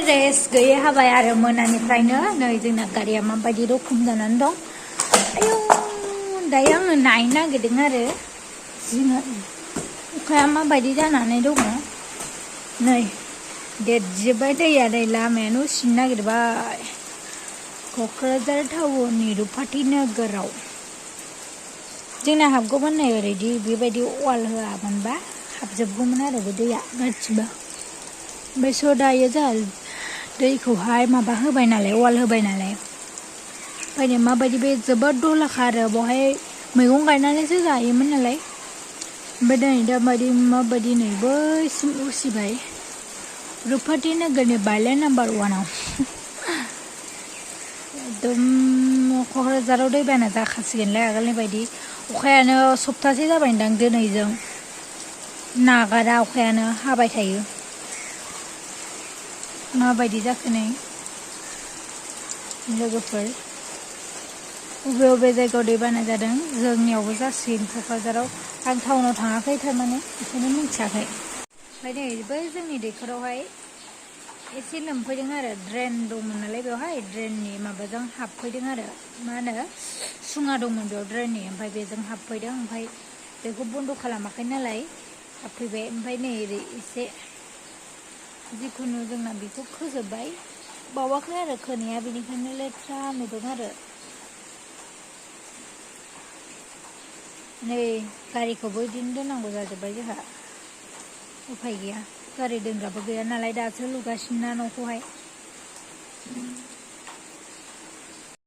Fresh गैयै हाबाय आरो मोनानिफ्रायनो नै जोंना गारिया माबायदि रोखोम जानानै दं। आयौ दायो आङो नायनो नागिरदों आरो जोंना अखाया माबायदि जानानै दङ। नै देरजोब्बाय दैया नै लामायानो उसिनो नागिरबाय। क'क्राझार टाउननि रुपाथि नोगोराव जोंना हाबगौमोन नै ओरैदि बेबायदि वाल होआमोनबा हाबजोबगौमोन आरो बे दैया गासिबो। ओमफ्राय स' दायो जोंहा दैखौहाय माबा होबाय नालाय वाल होबाय नालाय ओंखायनो माबायदि बे जोबोद दहलाखा आरो बेवहाय मैगं गायनानैसो जायोमोन नालाय। ओमफ्राय नै दाबायदि माबायदि नै बैसिम उसिबाय रुपाथि नोगोरनि बारलें नाम्बार 1आव एकदम क'क्राझाराव दैबाना जाखासिगोनलाय आगोलनि बायदि। अखायानो सप्तासे जाबायदां दिनैजों नागारा अखायानो हाबाय थायो। माबायदि जाखो नै लोगोफोर बबे बबे जायगायाव दैबाना जादों जोंनियावबो जासिगोन क'क्राझाराव। आं टाउनाव थाङाखै थारमाने बेखायनो मिथियाखै। ओमफ्राय नै बै जोंनि दैखरावहाय एसे लोमफैदों आरो ड्रेन दंमोन नालाय बेवहाय ड्रेननि माबाजों हाबफैदों आरो मा होनो सुङा दंमोन बेयाव ड्रेननि ओमफ्राय बेजों हाबफैदों। ओमफ्राय बेखौ बन्द' खालामाखै नालाय हाबफैबाय। ओमफ्राय नै ओरै एसे जिखुनु जोंना बेखौ खोजोब्बाय बावाखै आरो खोनाया बेनिखायनो लेथ्रा नुदों आरो। नै गारिखौबो बिदिनो दोननांगौ जाजोब्बाय जोंहा उफाय गैया गारि दोनग्राबो गैया नालाय दासो लुगासिनो ना न'खौहाय।